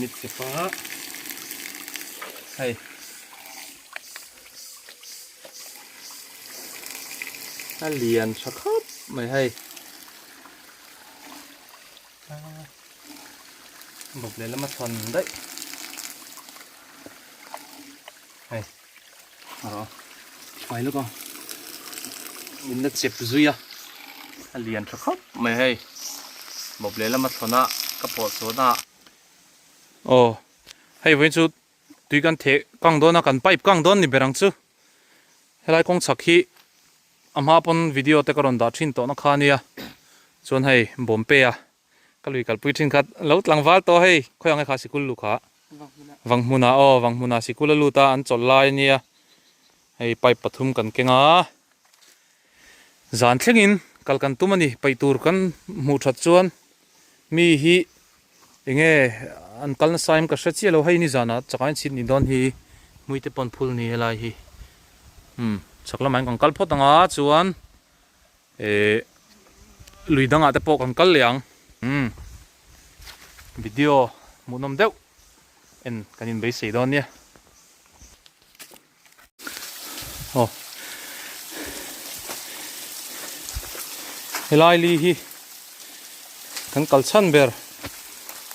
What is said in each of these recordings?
Mamit te pa hei a lian tha khawp mai hei bawp leh lama thawn daih hei a rawh fai lawk a min la chep zui a a lian tha khawp mai hei bawp leh lama thawn a ka pawh chhuah na aw hei vawiin chu tui kan theh kang dawn a kan pipe kang dawn ni ber ang chu helai kawng chhak hi a hma pawn video te ka rawn dah thin tawh na kha ania chuan hei bawmpe a ka lui kalpui thin kha lo tlangval tawh hei khawi ang e kha sikul lu kha vanghmun ah aw vanghmun ah sikul a lut a an chawlh lai ania hei pipe pathum kan keng a zan thlengin kal kan tum a ni paih tur kan hmuh that chuan mi hi enge an kal nasa em ka hre chiah lo hei nizanah chakain chhit ni dawn hi hmuite pawn phul ni helai hi umm chhak lamah hian kan kal phawt ang a chuan Ehh lui dangah te pawh kan kal leh ang. Umm video hmuhnawm deuh en kan inbeisei dawn nia. Aw helai li hi kan kal chhan ber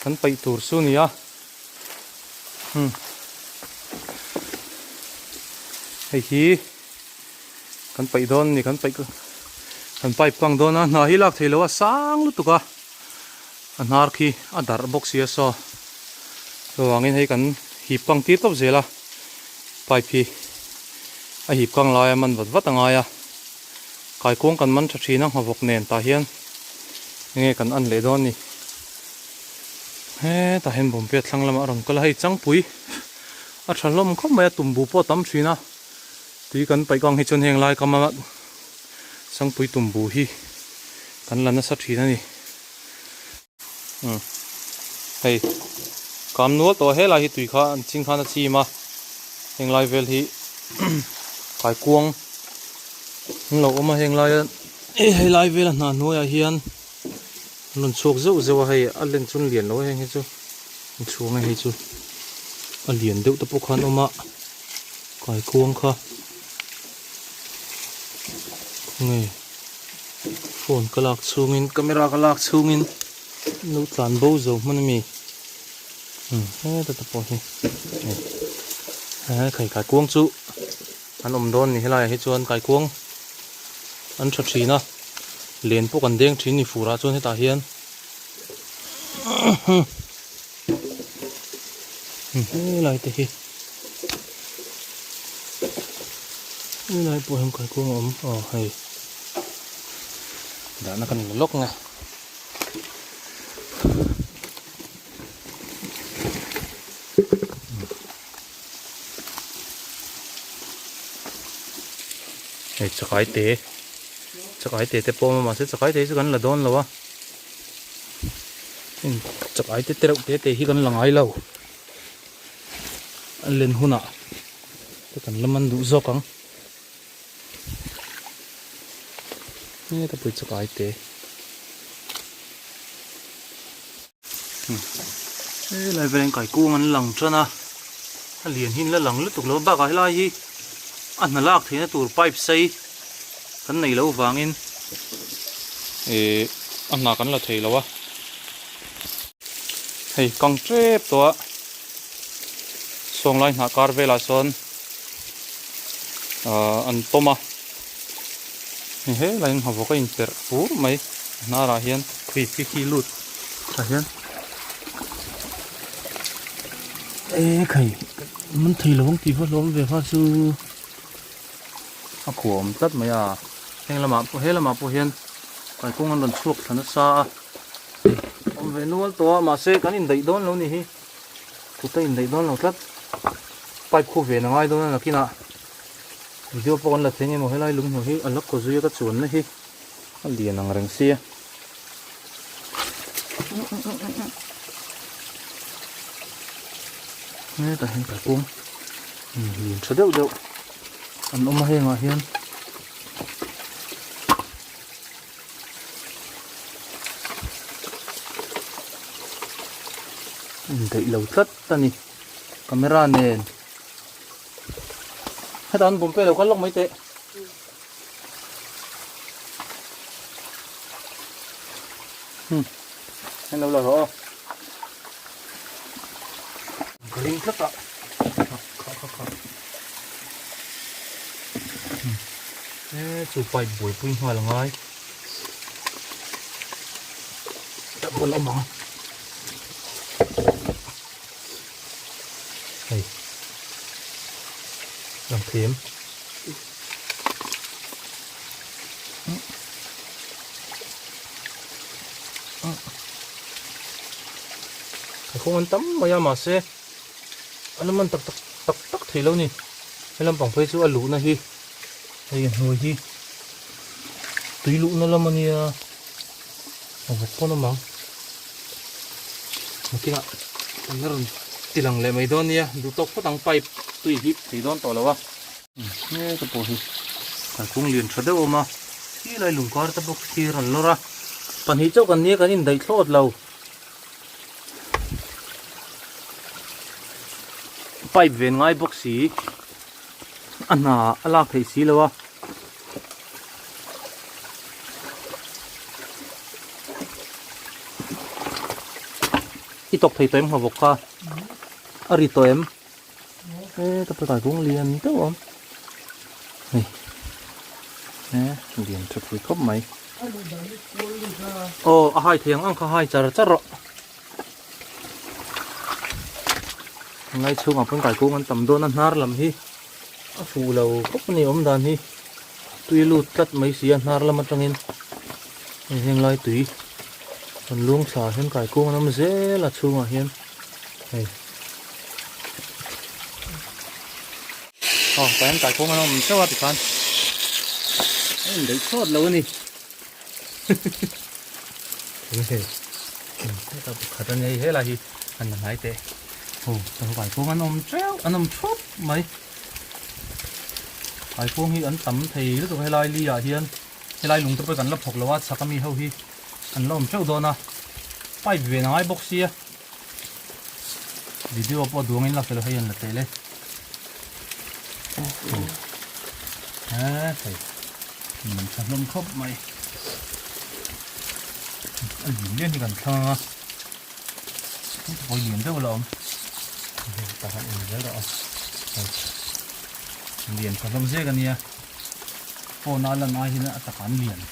kan paih tur chu a ni a. Umm hei hi. Kan paih dawn a ni kan paih kan pipe kang dawn a hna hi lak theih loh a sang lutuk a a hnar khi a darh bawk si a saw chuvangin hei kan hip kang tir tawp zel a pipe hi a hip kang lai a man vat vat a ngai a kaikuang kan man tha thin a nghavawk nen tah hian enge kan an leh dawn a ni hetah hian bawmpe thlang lamah a rawn kal a hei changpui a tha hlawm khawp mai a tumbu pawh a tam thin a. Tui kan paih kang hi chuan heng lai kam a Sangpui tumbu hi kan la nasa thin a ni. Umm hei kam nual tawh a helai hi tui kha an ching khan a chim a heng lai vel hi kaikuang an lo awm a heng laia hei lai vel a hnah hnuaiah hian an rawn chhuak zeuh zeuh a hei a len chu an lian lo a heng hi chu inchhung a hei chu a lian deuh te pawh khan a awm a. Kaikuang kha nge phone ka lak chhungin camera ka lak chhungin lo tlan bo zo hman ami umm heta te pawh hi hei he kaikuang chu an awm dawn a ni helaiah hi chuan kaikuang an tha thin a len pawh kan deng thin a ni fur ah chuan hetah hian helai te hi. Helai pawh hian kaikuang a awm aw hei dahna kan la lawk nge. Hei chakai te chakai te te pawh a awm a mahse chakai te hi chu kan la dawn lo a chakai te tereuh te te hi kan la ngai lo. A len hunah te kan la man duh zawk ang heta pawh hi chakai te helai velah hian kaikung an lang tan a a lian hi an la lang lutuk lo a bakah helai hi a hna lak theihna tur pipe sei kan neih loh vangin ihh a hna kan la thei lo a. Hei kang tep tawh a sawnglai hnah kar velah sawn ahh an tawm a hei helai in nghavawk a inperh fur mai a hnarah hian khui khi khi lut tah hian e khai man thei lo ang tih va hlawm ve kha chu a khuam tlat mai a heng lamah pawh he lamah pawh hian kaikawng an rawn chhuak thla nasa a. Awm ve nual tawh a mahse kan indaih dawn lo ni hi kut a indaih dawn lo tlat pipe khu ven a ngai dawn a nakinah video pawh kan la thei emaw helai lung hnuai hi a la kaw zui a ka chuanna hi a lian ang reng sia hetah hian kalkawng lian tha deuh deuh an awm a hengah hian. Indaih lo tlat a ni camera nen hetah an bawm pek lo kal lawk mai teh. Hmm heng lo la rawh aw. Ka ring tlat a kha kha kha hmm e chu pipe buaipui nghal angai tak pawn a awm ang hei lang thei em. Kawng an tam mai a mahse a la man tak tak tak tak thei lo ni he lampang phei chu a luhna hi hei a hnuai hi tui luhna lam a nia a vawk pawn awm ang nakinah an la rawn ti lang leh mai dawn nia duh tawk phawt ang pipe tui hip thei dawn tawh lo a. Heta pawh hi kalkung lian tha deuh a awm a khi lai lungkar te bawk khi rawn lawr a pahnih chauh kan nia kan indaih thlawt lo pipe ven ngai bawk si a hna a lak theih si lo a. I tawk thei tawh em nghavawk kha a ri tawh em? He ta pawh kung lian deuh a awm hei he lian tha pui khawp mai aw a hai thei ang ang kha hai char char rawh ngai chhungah pawn kaikung an tam dawn a hnar lam hi a fuh lo khawp a ni awm dan hi tui lut tlat mai si a hnar lam atangin hei heng lai tui rawn luang thla hian kaikung an awm zel a chhungah hian hei. Aw tah hian kaikung an awm teuh a tikhan a indaih chhuat lo a ni hei heta pakhat a ni hei helai hi an la hnai teh aw tah kaikung an awm teuh an awm thup mai kaikung hi an tam thei lutuk helai li ah hian helai lung te pawh kan la phawk lo a chhak ami ho hi an la awm teuh dawn a pipe ve a ngai bawk sia. Video pawh duangin la fel hei an la tel e. Hei min tha hlawm khawp mai. A lian lian hi kan thlang anga. Pawi lian deuh la awm. Tah han en zel rawh a. Lian tha hlawm zek ania. Phone a lan ai hian a takah an lian.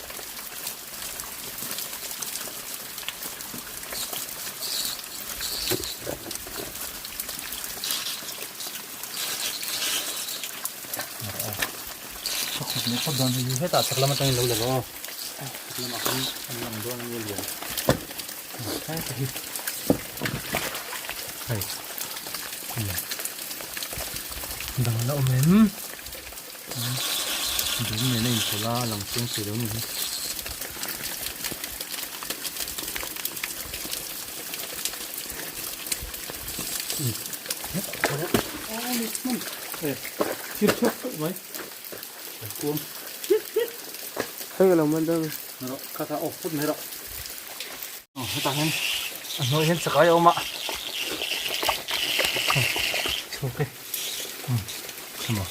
Hetah chhak lam atangin lo la rawh aw chhak lamah khan an lang dawn a nia lian heta hi hei dang a la awm em. Dum nen a inpawlh a lang chiang thei lo a ni hi. Thil chhuak tawh mai kuam hei ka lo man dawn rawh kha kha off phawt mai rawh hetah hian a hnuai hian chakai a awm a chhuak e Come on.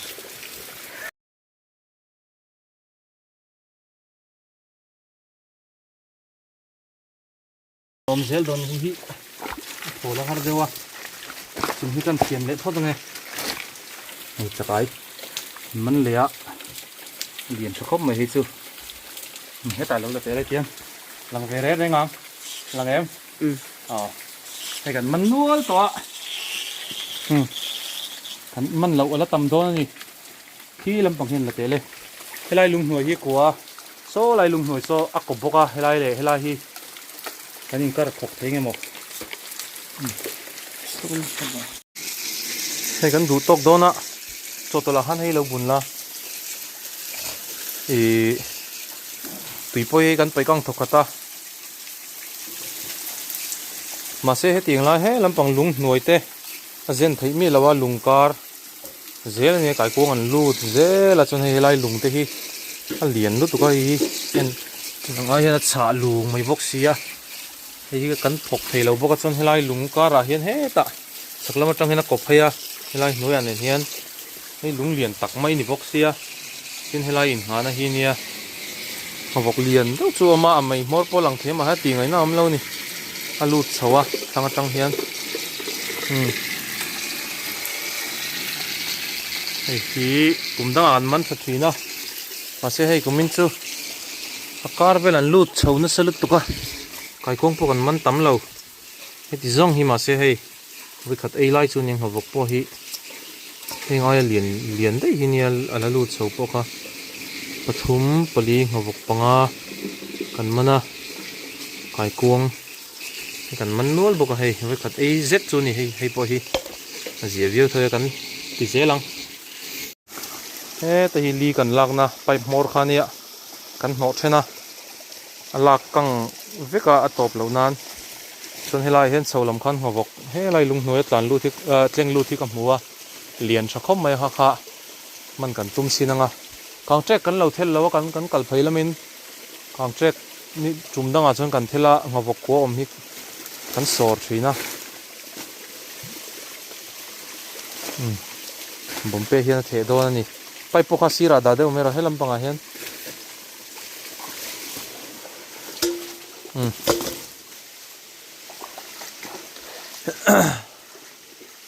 Awm zel dawn hi hi a thawl a har deuh a chung hi kan siam leh phawt ange hei chakai man leh a lian tha khawp mai hei chu hetah lo la tel a tiang lang ve reng reng ang lang em aw hei kan man nual tawh a kan man loh a la tam dawn a ni khi lampang hian la tel e helai lunghnuai hi kua saw lai lunghnuai saw a kawp bawk a helai leh helai hi kan inkar khawk thei nge maw hei kan duh tawk dawn a chawhtawlh ah khan hei lo bun la ihh tui pawh hi kan paih kang thawk khat a. Mahse hetiang lai he lampang lung hnuai te a zen theih miah lo a lung kar zel a nia kaikuang an lut zel a chuan hei helai lung te hi a lian lutuk a hei hi en ang ai hian a chhah lung mai bawk si a. Hei hi kan thawk thei lo bawk a chuan helai lung karah hian hetah chhak lam atang hian a kawp phei a helai hnuaiah nen hian hei lung lian tak mai ni bawk sia tin helai inngahna hi nia nghavawk lian deuh chu a awm a a mei hmawr pawh a lang thei mahse tih ngaihna a awm lo a ni a lut chho a thlang atang hian umm hei hi kum dangah an man tha thin a mahse hei kumin chu a kar vel an lut chho nasa lutuk a. Kaikuang pawh kan man tam lo. Heti zawng hi mahse hei vawikhat ei lai chu nia nghavawk pawh hi hei ngaia lian lian daih hi nia a la lut chho pawh kha pathum pali nghavawk panga kan man a kaikuang hi kan man nual bawk a hei vawikhat ei zet chu a ni hei hei pawh hi a zia viau tho e kan ti zel ang. Heta hi li kan lakna pipe hmawr kha nia kan hnawh then a a lak kang vek a a tawp loh nan chuan helai ah hian chho lam khan nghawvawk helai lunghnuai a tlan lut hi ah tleng lut hi ka hmu a lian tha khawp mai a kha kha hman kan tum sin ang a kang trek kan lo thel lo a kan kan kal phei lamin kang trek ni tum dangah chuan kan thel a nghawvawk kua awm hi kan sawr thin a. Umm Bombay hian a theh dawn a ni. Pipe pawh kha sirah dah deuh mai rawh he lampangah hian. Umm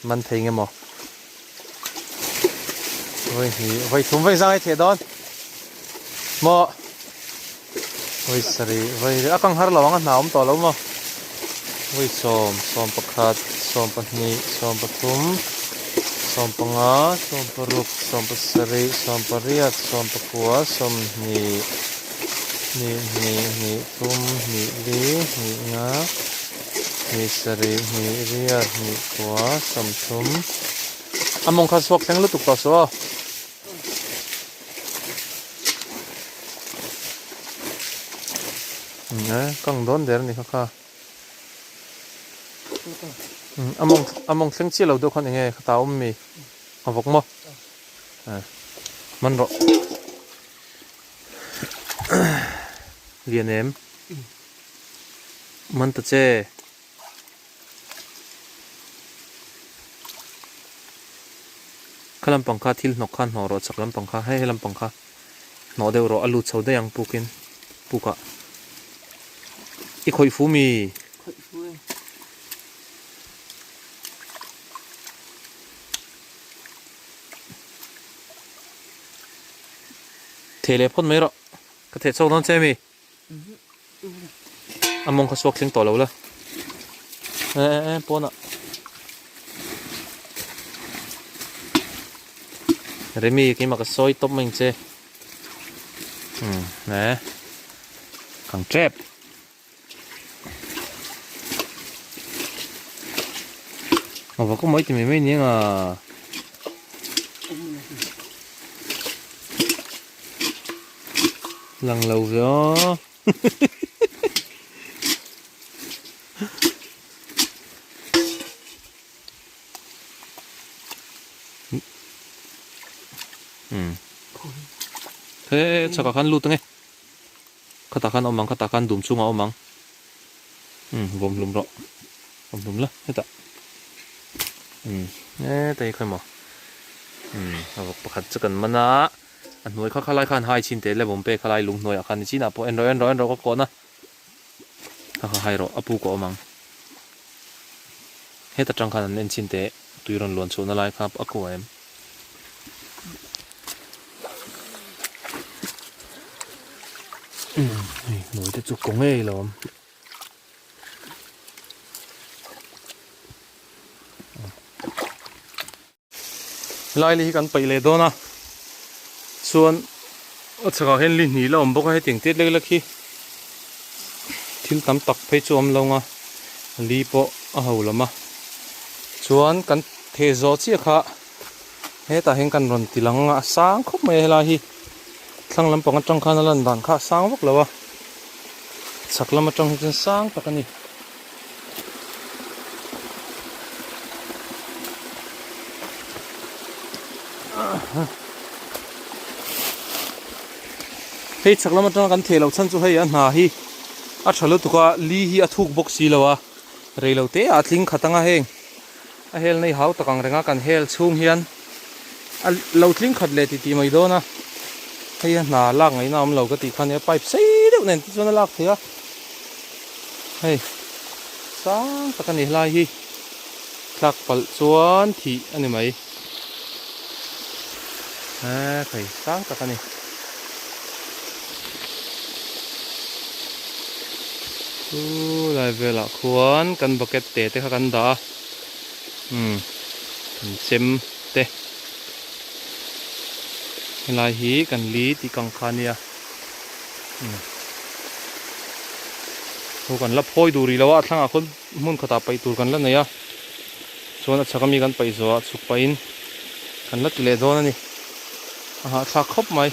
man thei nge maw. Vawi hnih vawi thum vawi zang ai theh dawn. Maw. Vawi sarih vawi a kang har lo ang a hna awm tawh lo maw. Vawi sawm 11 12 13 15 16 17 18 19 20 hnih hnih hnih thum hnih li hnih nga hnih sarih hnih riat hnih kua 30 a mawng kha chhuak thleng lutuk tawh suh aw. Kang dawn der a ni kha kha. A mawng a mawng thleng chiah lo deuh khan enge kha ta awm mi a vawk maw man rawh lian em man ta che. Kha lampang kha thil hnawk kha hnawh rawh chak lampang kha hei he lampang kha hnawh deuh rawh a lut chho daih ang pukin pukah i khawih fu mi? Khawih fu e. Theh leh phawt mai rawh ka theh chhuak dawn che mi? A mawng kha suak thleng tawh lo la. E e e pawnah. Remi keimah ka sawi tawp mai ang che. Hmm e kang tep. Aw va ka mai ti mai mai ni anga. Lang lo ve aw. He chhakah khan lut ange. Khatah khan awm ang khatah khan dum chungah awm ang. Umm vawm hlum rawh. Vawm hlum la hetah. Umm hetah hi khawi maw. Umm a vawk pakhat chu kan man a. A hnuai kha khalai khan hai chin teh le bawm pek khalai lung hnuaiah khan ni chinah pawh en rawh en rawh en rawh ka kawhna kha kha hai rawh a pu ka awm ang heta tang khan an en chin teh tui rawn luan chhuahna lai kha a kuah em. Umm hei hnuai te chu kaw ngei lo awm. Laili hi kan paih leh dawn a chuan a chhakah hian li hnih la awm bawk a hetiang tet lek lek hi thil tam tak phei chu a awm lo ang a li pawh a ho lam a chuan kan theh zawh chiah kha hetah hian kan rawn ti lang a a sang khawp mai a helai hi thlang lampang atang khan a lan dan kha a sang vak lo a chhak lam atang hi chuan sang tak a ni. Hei chhak lam atanga kan theh loh chhan chu hei a hna hi. A tha lutuk a, li hi a thuk bawk si lo a, rei lo te ah a tling khat anga heng a hel nei hau tak ang reng a kan hel chhung hian a lo tling khat leh titih mai dawn a, hei a hna lak ngaihna a awm lo ka tih kha nia pipe sei deuh nen te chuan a lak theih a, hei sang tak a ni helai hi tlak palh chuan thih a ni mai. Eee thei sang tak a ni. Chu lai velah khuan kan bucket te te kha kan dah a umm kan chem te helai hi kan li tih kang kha a nia umm thu kan la phawi duh rih lo a a thlangah khawn hmun khatah paih tur kan la nei a. Chuan a chhak ami kan paih zawh ah chhuk pahin kan la ti leh dawn a ni. A hahthlak khawp mai.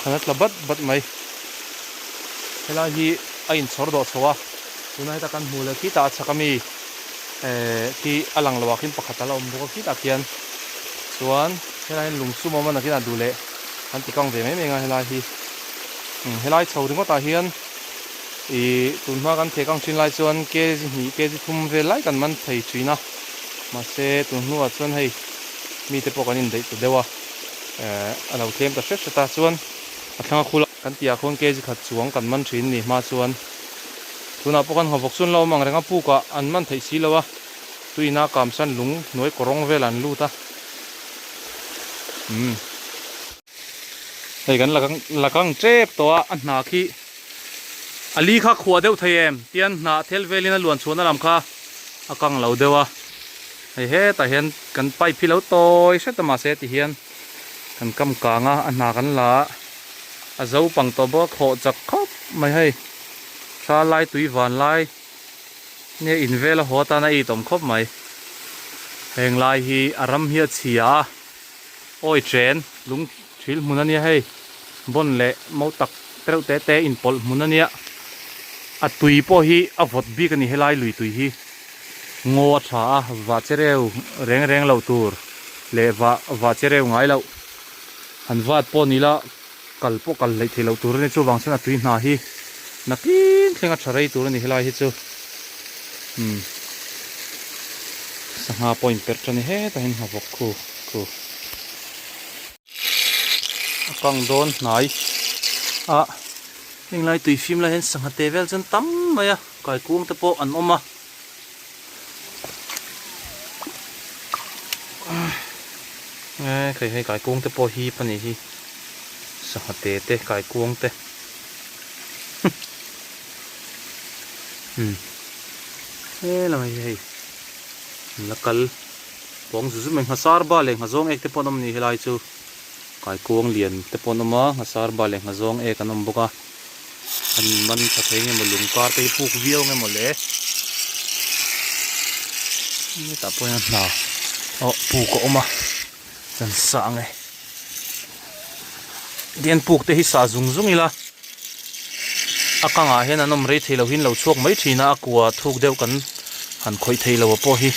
Kan la tla bat bat mai. Helai hi a inchhawr dawh chho a. Tuna heta kan hmuh leh khitah a chhak ami eh khi a lang lo ah khian pakhat a la awm bawk a khitah khian. Chuan helai hian lung sum a awm a nakinah duh leh kan ti kang ve mai mai ang a helai hi. Helai chho ringawt ah hian. Ih tun hma kan thek ang thin lai chuan kg hnih kg thum vel lai kan man thei thin a mahse tun hnuah chuan hei mite pawh kan indaih ta deuh a eh a lo tlem ta hret hret a chuan a thlanga khul kan tih ah khuan kg khat chuang kan man thin ni hma chuan tunah pawh kan nghawvawk chuan la awm ang reng a puk ah an man theih si lo a tuina kamsan lung hnuai kawrawng vel an lut a umm. Hei kan la kang tep tawh a, a hna khi a li kha khuah deuh thei em tian hnah thel velin a luan chhuahna lam kha a kang lo deuh a, hei hetah hian kan pipe hi lo tawi hret a mahse ti hian kan kam kang a, a hna kan la a, a zo pang tawh bawk a khawh chak khawp mai hei tha lai tui van lai nge in vel a haw atan a it awm khawp mai, heng lai hi a ram hi a chhia a. Awi chen lung thil hmun a nia hei bawn leh mau tak tereuh te te inpawlh hmun a nia a tui pawh hi a vawt bik a ni helai lui tui hi ngaw a tha a vah chereu reng reng loh tur leh vah vah chereu ngai loh han vat pawh ni la kal pawh kal hleih theih loh tur a ni chuvang chuan a tui hna hi nakin thleng a tha rei tur a ni helai hi chu umm sangha pawh inperh tan a ni hetah hian nghavawk khu khu a kang dawn hnai a heng lai tui fim lai hian sangha te vel chuan tam mai a kaikuang te pawh an awm a. Hei hei kaikuang te pawh hip a nih hi sangha te te kaikuang te umm helamah hi hei an la kal pawng zu zu mai nghasar ba leh nghazawng ek te pawh an awm a ni helai chu kaikuang lian te pawh an awm a nghasar ba leh nghazawng ek an awm bawk a. An man tha thei nge maw lung kar te hi puk viau nge maw le hetah pawh hian hna aw puk a awm a kan sah ang e tihian puk te hi sah zung zung ila a kangah hian an awm rei thei lo hi an lo chhuak mai thin a a kua thuk deuh kan han khawih thei lo a pawh hi.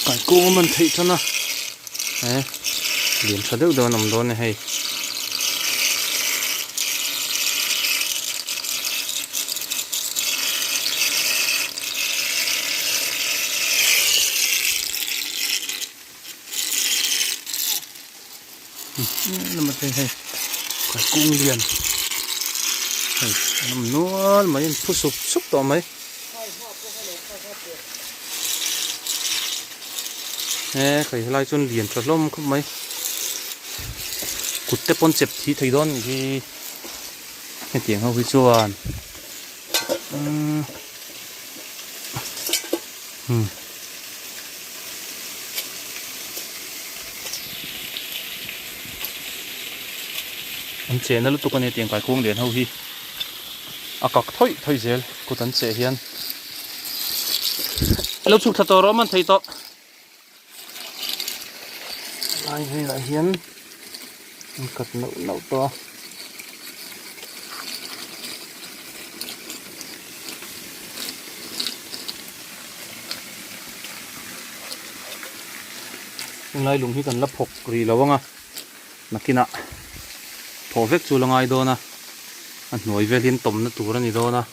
Kaikung a man theih tan a he lian tha deuh deuh an awm dawn a hei. Lama te hei kaikung lian hei an awm nual mai an phu sup sup tawh mai he khai helai chuan lian tha hlawm khawp mai kut te pawn chep thi thei dawn nih hi hetiang ho hi chuan umm hmm. An chehna lutuk a ni tiang kaikung lian ho hi a kak thawih thawih zel kut an cheh hian lo chhuk thla tawh rawh man thei tawh lai velah hian an kat nauh nauh tawh a. Heng lai lung hi kan la phawk rih lo ang a, nakinah thawh vek chu la ngai dawn a, a hnuai vel hian tawmna tur a ni dawn a.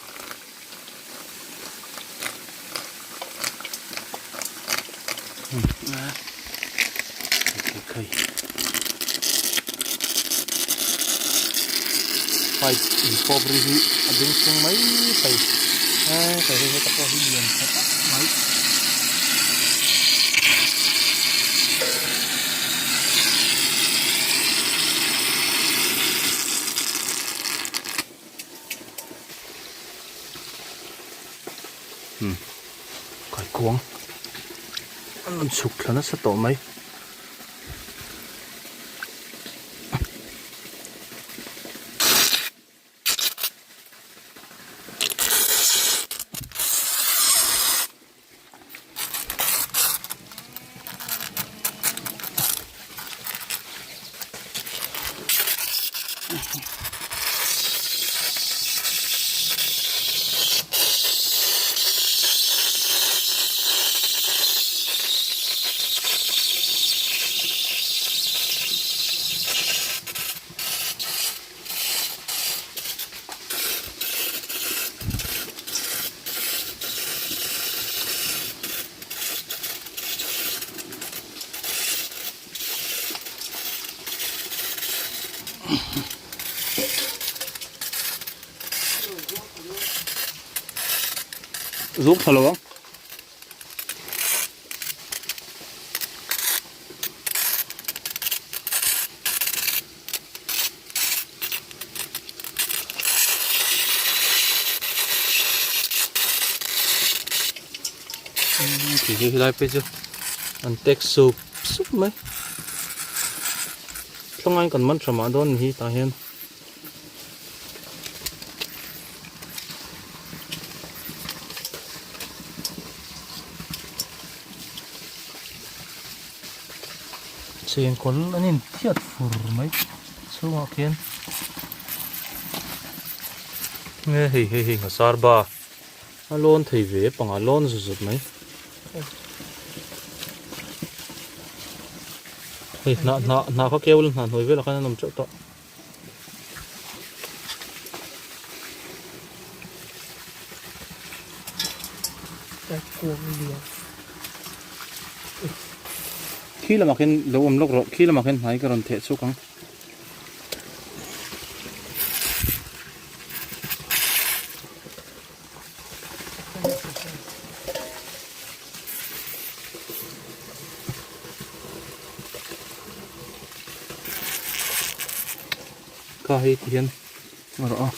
Pipe inpawp ri hi a ding thleng mai thei he hei heta pawh hi lian tha tak mai. Hmm kaikuang an rawn chhuk thla nasa tawh mai. Zuk thla lo ang. Thì hi lai phei chu an tek sup sup mai thlawngaiin kan man tha mah dawn ni hi tah hian. Chengkawl an inthiat fur mai chhungah khian nge hei hei hei nghasar ba a lawn thei ve panga lawn zut zut mai hei hnah hnah hnah kha keu la hnah hnuai velah khan an awm teuh tawh. Khi lamah khian lo awm lawk rawh, khi lamah khian hnai ka rawn theh chhuak ang. Kha hei ti hian a rawh a.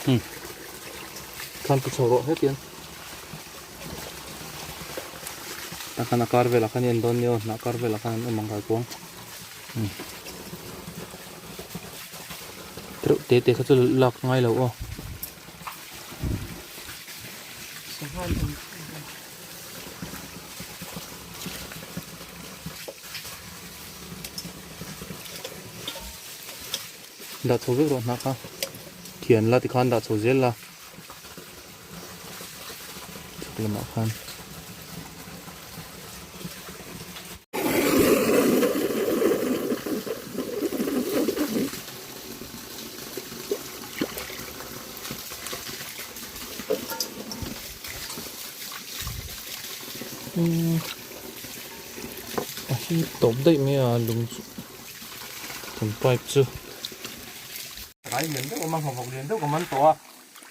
Hmm. Khan ti chho rawh hetiang. Tah khan a kar velah khan i en dawn nia aw, hnah kar velah khan an awm ang kaikuang. Hmm. Tereuh te te kha chu lak ngai lo aw. Dah chho vek rawh hnah kha. Thian la tikhan dah chho zel la. Chhuk lamah khan. A hi tawp daih mai a lung chu kan pipe chu. Rai lian deuh awm a nghawk lian deuh ka man tawh a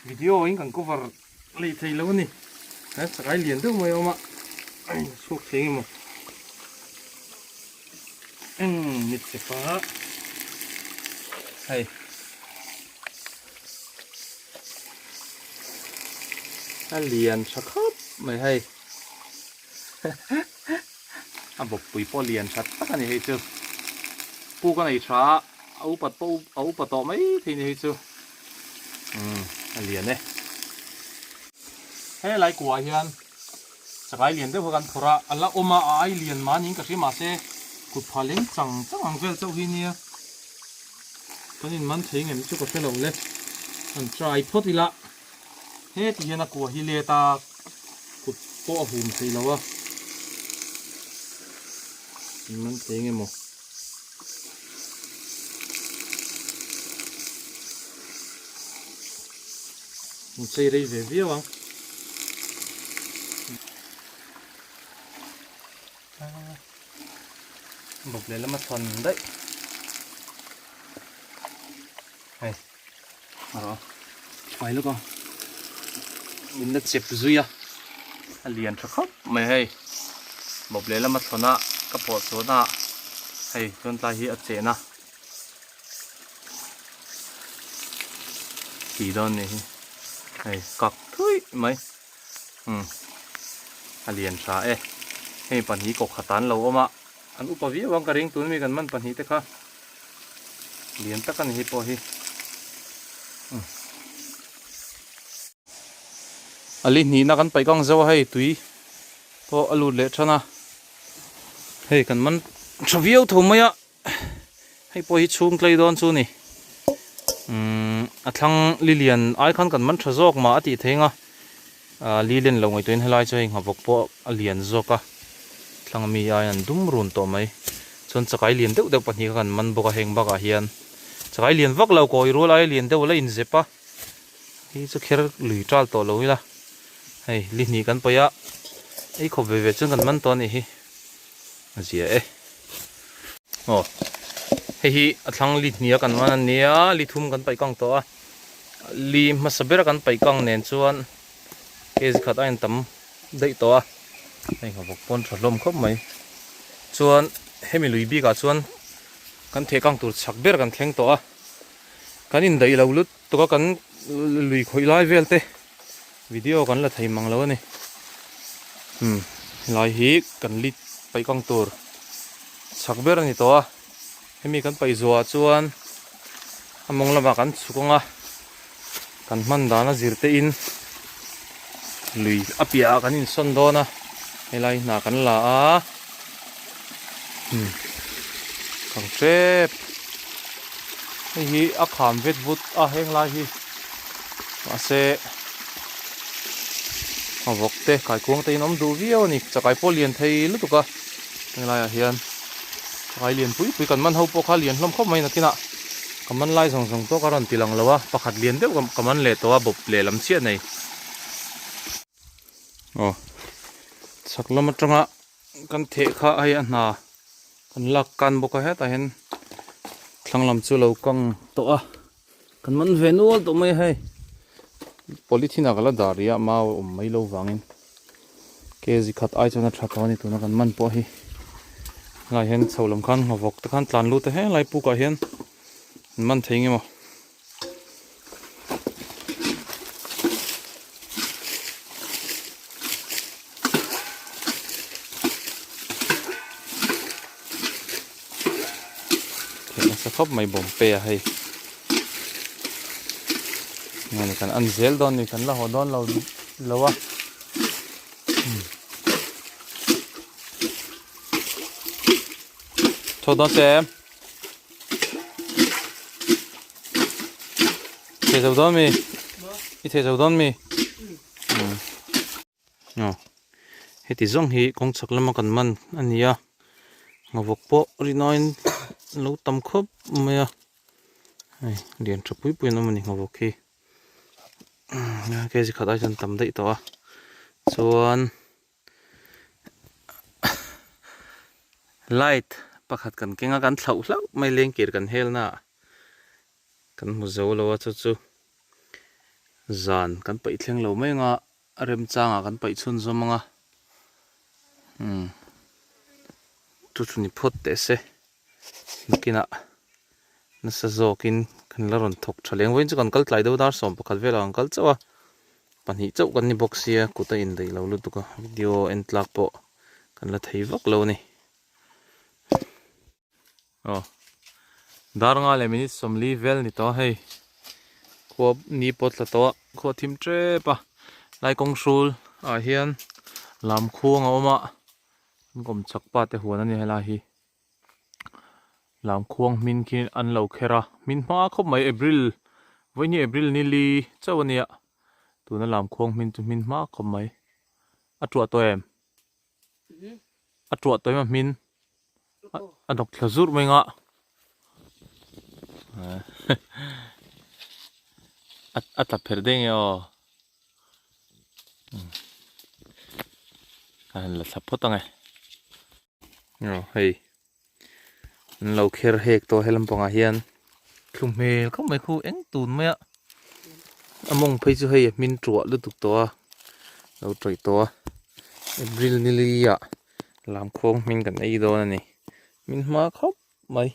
video in kan cover lei thei lo a ni he chakai lian deuh mai a awm a a inchhuak thei eng emaw eng mit che pa hei a lian tha khawp mai hei a bawppui pawh lian tha tak a ni hei chu puk a nei tha a a upat pawh a upa tawh mai thei a ni hei chu. Umm a lian e. Helai kuah hian chakai lian deuh kha kan phawrh a, a la awm a, a ai lian mahni ka hria mahse kut phah leng chang chang ang vel chauh hi nia. Kan in man thei ngem chu ka hre lo le, an try phawt ila. Heti hian a kua hi let a, kut pawh a hum thei lo a. Min man thei nge maw? Min chei rei ve viau ang. Bawp leh lama thawn daih. Hei. A rawh a fai lawk a min la chep zui a a lian tha khawp mai hei bawp leh lama thlawn a ka pawh chuan a hei chuan tlai hi a chen a ti dawn ni hi hei kak thui mai umm a lian tha e hemi pahnih kaw khat ah an lo awm a an upa viau ang ka ring tun mi kan man pahnih te kha. Lian tak a ni hei pawh hi. A li hnihna kan paih kang zo a hei tui pawh a lut leh than a. Hei kan man tha viau tho mai a. Hei pawh hi chhung tlei dawn chu ni. Umm a thlang li lian ai khan kan man tha zawk mah a tih thei ang a. Li len lo ngaihtuahin helai chu hei nghavawk pawh a lian zawk a, thlang ami aiin an dum run tawh mai. Chuan chakai lian deuh deuh pahnih kha kan man bawk a, heng bakah hian chakai lian vak lo kawi rual aia lian deuh a la inzep a, hei chu kher lui tal tawh lo ila, hei li hnih kan paih a, ei khawp ve ve chuan kan man tawh a nih hi, a zia e. Aw hei hi a thlang li hnih a kan man a nia, li thum kan paih kang tawh a. Li hmasa bera kan paih kang nen chuan kg khat a intam daih tawh a, hei nghavawk pawn tha hlawm khawp mai. Chuan hemi lui bikah chuan kan theh kang tur chak ber kan thleng tawh a, kan indaih lo lutuk a, kan lui khawih lai vel te video kan la thei mang lo a ni. Umm helai hi kan li paih kang tur chak ber a ni tawh a. Hemi kan paih zuah chuan a mawng lamah kan chhuk ang a, kan hman dana zir te in lui a piahah kan insawn dawn a, helai hna kan la a, umm kang tep hei hi a kham vet vut a heng lai hi mahse a vawk te kaikuang te in awm duh viau a ni chakai pawh lian thei lutuk a helaiah hian. Chakai lian pui pui kan man ho pawh kha lian hlawm khawp mai nakinah ka man lai zawng zawng tawk a rawn ti lang lo a, pakhat lian deuh ka man leh tawh a bawp leh lam chiah nei. Aw chhak lam atanga kan theh kha hei a hna kan lak kan bawk a hetah hian thlang lam chu lo kang tawh a kan man ve nual tawh mai a hei polythene ah ka la dah rih a mau a awm mai lo vangin. Kg khat ai chuan a tha tawh a ni tuna kan man pawh hi helai hian chho lam khan nghavawk te khan tlan lut a helai puk ah hian an man thei nge maw. Theih nasa khawp mai bawm pe a hei nge ni kan an zel dawn ni kan la haw dawn lo lo a thaw dawn che em thei zo dawn mi i thei zo dawn mi Aw heti zawng hi kawng chhak lama kan man a ni a nghavawk pawh rinaiin a lo tam khawp mai a hei lian tha pui pui an awm a ni nghavawk hi kg khat ai chuan tam daih tawh a chuan light pakhat kan keng a kan thlauh hlauh mai lengkir kan hel na ah kan hmu zo lo a chu chu zan kan paih thleng lo mai ang a. A remchangah kan paih chhun zawm ang a, umm chu chu ni phawt teh se nakinah nasa zawkin kan la rawn thawk tha leng vawiin chu kan kal tlai deuh dar 11 velah kan kal chauh a, pahnih chauh kan ni bawk sia kut a indaih lo lutuk a video en tlak pawh kan la thei vak lo a ni. Aw dar nga leh minute 40 vel ni tawh a hei khua ni pawh tla tawh a khua thim tep a lai kawng hrul ah hian lam khuang a awm a an kawm chak pa te huan a ni helai hi lam khuang hmin khi an lo kher a hmin hma khawp mai april vawiin hi april ni li chauh a nia. Tuna lam khuang hmin chu hmin hma khawp mai. A tuah tawh em? A tuah tawh em a hmin? A dawk thla zurh mai nga. A tla pherh daih nge aw. Ka han la thla phawt ang e. Aw hei an lo kher hek tawh he lampangah hian thlu hmel khawp mai khu eng tun mai a a mawng phei chu hei a hmin tuah lutuk tawh a lo tawih tawh a April ni li ah lamkhuang hming kan ei dawn a ni min hma khawp mai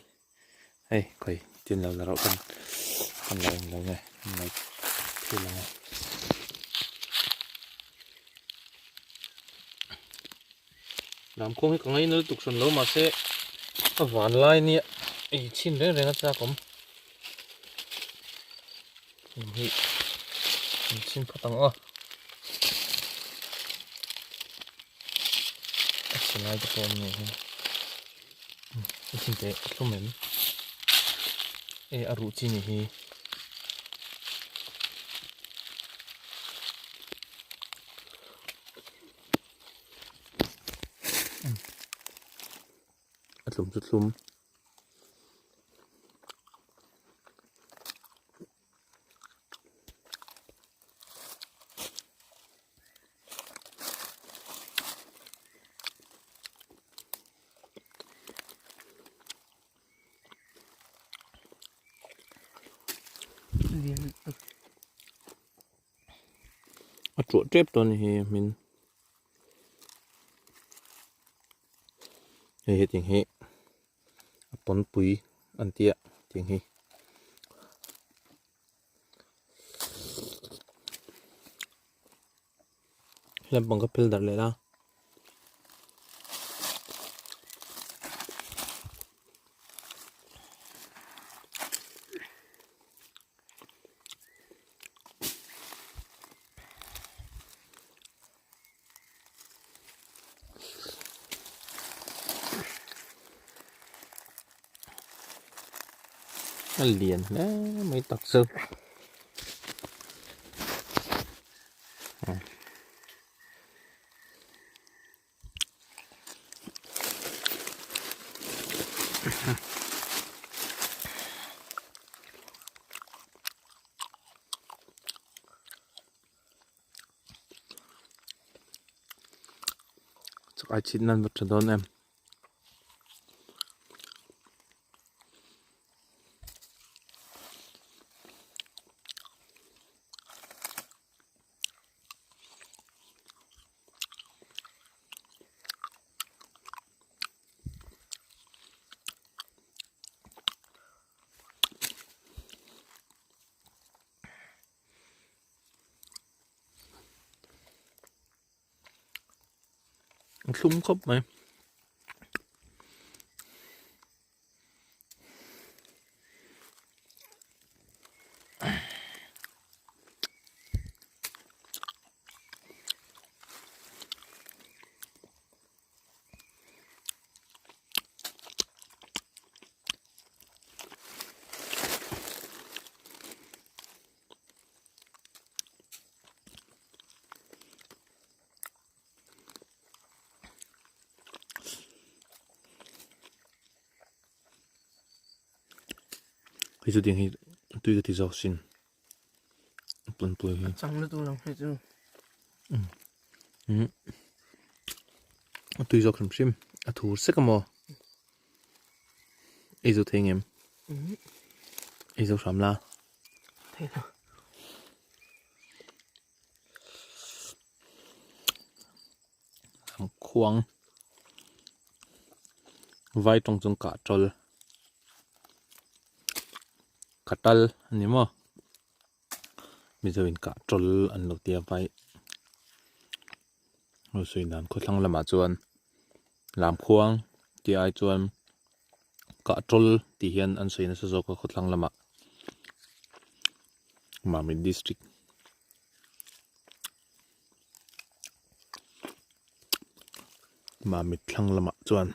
hei khawi tin lo la rauh kan kan lo englo nge kan lo thil ang e. Lamkhuang hi ka ngaina lutuk hran lo mahse a van lai nia ei chhin reng reng a chak awm heng hi an chhin phawt ang aw a chhe lai te pawh an nih hi a chhin teh a hlum em e a ruh chi nih hi. A tlum chu thlum. A tuah tep tawh a ni hi hmin hei hetiang hi a pawnpui an tia tiang hi. Lampang ka phel darh leh la. A lian hle mai tak chu. Chak ai chhit nan va tha dawn em. A thlum khawp mai. Hei chu tiang hi tui ka ti zawk sin pawnpui hi. A chang lutuk lo hei chu. A tui zawk hrim hrim a thur sek a maw ei zo thei ngem ei zo hram la. Thei lo. Khuang vai tawng chuan kah tawl katal a ni maw mizo in kah tawl an lo tia vai ho sawi dan khawthlang lamah chuan lamkhuang tih ai chuan kah tawl tih hian an sawi nasa zawk a khawthlang lamah Mamit district. Mamit thlang lamah chuan.